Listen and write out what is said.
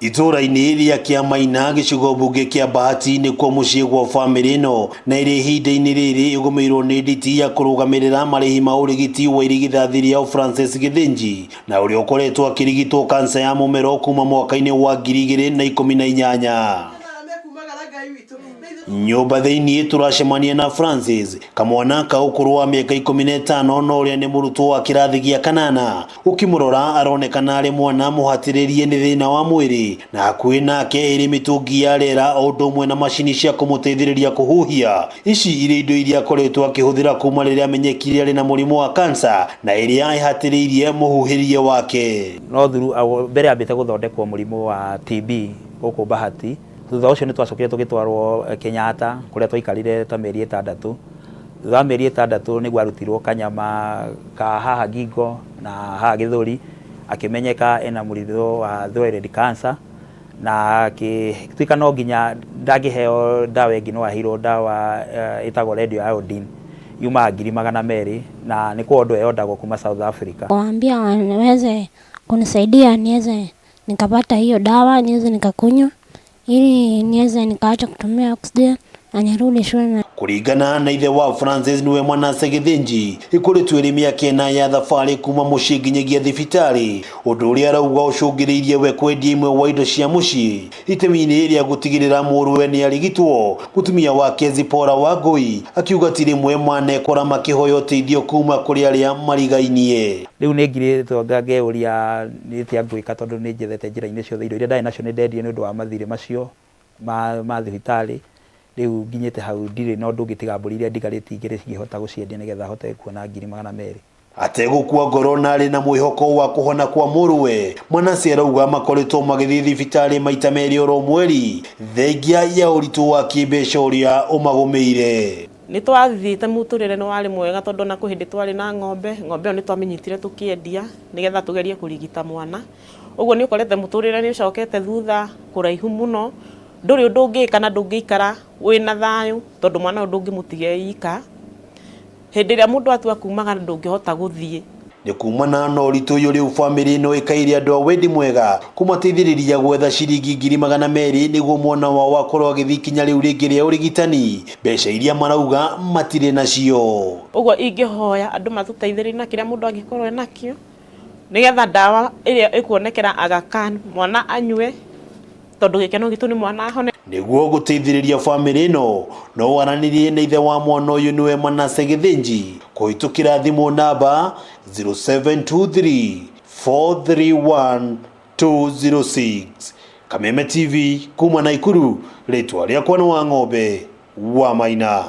Itũũra-inĩ rĩa Kĩamaina gĩcigo mbunge kĩa Bahati nĩkuo mũciĩ gwa bamĩrĩ ĩno na ĩrĩ ihinda-inĩ rĩrĩ ĩgũmĩirwo nĩ nditi ya kũrũgamĩrĩra marĩhi ma ũrigiti wa irigithathi rĩao Francis Gĩthĩnji na ũrĩa ũkoretwo akĩrigitwo kansa ya mũmero kuma mwaka-inĩ wa 2018. Nyũmba thĩinĩ tũracemania na Francis kamwana ka ũkũrũ wa mĩaka 15 na ũrĩa nĩ mũrutwo wa kĩrathi gĩa kanana. Ũkĩmũrora aronekana arĩ mwana mũhatĩrĩrie nĩ thĩna wa mwĩrĩ na hakuhĩ nake ĩrĩ mĩtũngi ya rĩera o ũndũ ũmwe na macini cia kũmũteithĩrĩria kũhuhia. Ici irĩ indo iria akoretwo akĩhũthĩra kuma rĩrĩa amenyekire arĩ na mũrimũ wa kansa na ĩrĩa ĩhatĩrĩirie mũhuhĩrie wake. No thuru mbere ambĩte gũthondekwo mũrimũ wa TB gũkũ Bahati. Thutha ũcio nĩ twacokire tũgĩtwarwo Kenyatta kũrĩa twaikarire ta mĩeri 6. Thutha wa mĩeri 6 nĩguo arutirwo kanyama ka haha ngingo na haha gĩthũri, akĩmenyeka ena mũrimũ wa thyroid cancer na akĩtuĩka no nginya ndangĩheo ndawa ĩngĩ no aheirwo ndawa ĩtagwo radio iodine yumaga 200,000 na nĩ kũ order yondagwo kuma South Africa. Waambia waweze kunisaidia niweze nikapata hiyo dawa niweze nikakunywa ili niweze nikaacha kutumia oxygen na nirudi shule na Kũringana na ithe wa Francis niwe Mwanase Gĩthĩnji ĩkoretwo ĩrĩ mĩaka 4 ya thabarĩ kuma mũciĩ nginyagia thibitarĩ, ũndũ ũrĩa arauga ũcũngĩrĩirie we kwendia imwe wa indo cia mũciĩ itemi-inĩ rĩa gũtigĩrĩra mũrũwe nĩ arigitwo. Mũtumia wake Zipporah Wangũi akiuga ti rĩmwe manekora makĩhoya ũteithio kuma kũrĩ arĩa marigainie. Rĩu nĩ ngirĩtwo ngeyũria nĩ atĩa ngwĩka tondũ nĩ njethete njĩra-inĩ ciothe, indo iria ndarĩ nacio nĩ ndendirie nĩ ũndũ wa mathirĩ macio ma thibitarĩ. Rĩu nginyĩte hau ndirĩ na ũndũ ũngĩ tiga mbũri iria ndigarĩtie igĩrĩ ingĩhota gũciendia nĩgetha hote kuona 200,000. Ategũkua ngoro na arĩ na mwĩhoko wa kũhona kwa mũrũwe, Mwanase arauga makoretwo magĩthiĩ thibitarĩ maita merĩ oro mweri thengia ya ũritũ wa kĩmbeca ũrĩa ũmagũmĩire. Nĩ twathiĩte mũtũrĩre nĩ warĩ mwega tondũ ona kwĩ hĩndĩ twarĩ na ng'ombe, ng'ombe ĩyo nĩ twamĩnyitire tũkĩendia nĩgetha tũgerie kũrigita mwana. Ũguo nĩ ũkorete mũtũrĩre nĩ ũcokete thutha kũraihu mũno, ndũrĩ ũndũ ũngĩka na ndũngĩikara wĩna thayũ tondũ mwana ũyũ ndũngĩmũtiga e ika. Hĩndĩ ĩrĩa mũndũ atua kumagara ndũngĩhota gũthiĩ. Nĩ kumana na ũritũ ũyũ rĩu bamĩrĩ ĩno ĩkaire andũ a wendi mwega kũmateithĩrĩria gwetha ciringi 200,000 nĩguo mwana wao akorwo agĩthiĩ ikinya rĩu rĩngĩ rĩa ũrigitani, mbeca iria marauga matirĩ nacio. Ũguo ingĩhoya andũ matũteithĩrĩrie na kĩrĩa mũndũ angĩkorwo enakĩo nĩgetha ndawa ĩrĩa ĩkuonekera Aga Khan mwana anyue tondũ gĩkeno gitũ nĩ mwana ahone. Nĩguo gũteithĩrĩria bamĩrĩ ĩno no waranĩrie na ithe wa mwana ũyũ nĩwe Manase Gĩthĩnji kũhĩtũkĩra thimũ namba 0723 431 206. Kameme TV kuma Naikuru, rĩtwa rĩakwa nĩ Wang'ombe wa Maina.